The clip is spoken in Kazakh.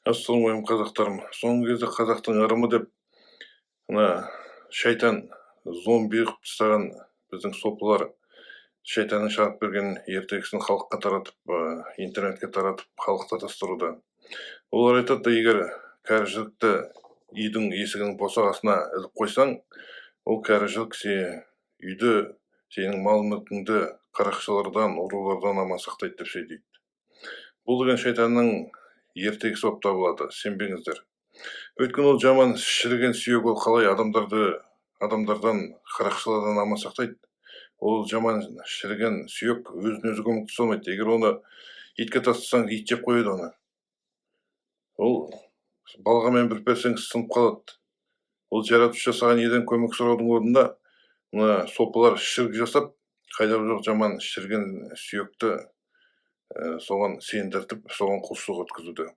Ассалаумағалейкум, қазақтарым! Соңғы кезде қазақтың ырымы деп мына шайтан зомби қылып тастаған біздің сопылар шайтанның шығарып берген ертегісін халыққа таратып, интернетке таратып, халықты адастыруда. Олар айтады: егер кәрі жілікті үйдің есігінің босағасына іліп қойсаң, ол кәрі жілік үйді, сенің мал мүлкіңді қарақшылардан, ұрылардан аман сақтайды деп сөйлейді. Бұл деген шайтанның ертегісі болып табылады, сенбеңіздер. Өйткені ол жаман шіріген сүйек, ол қалай адамдарды адамдардан, қарақшылардан аман сақтайды? Ол жаман шіріген сүйек өзін өзі көмектесе алмайды. Егер оны итке тастасаң, ит жеп қояды оны. Ол балғамен бүріп берсең, сынып қалады. Ол жаратушы жасаған неден көмек сұраудың орнына мына сопылар шірік жасап, қайдағы жоқ жаман шіріген сүйекті соған сендіртіп, соған құлшылық өткізуде.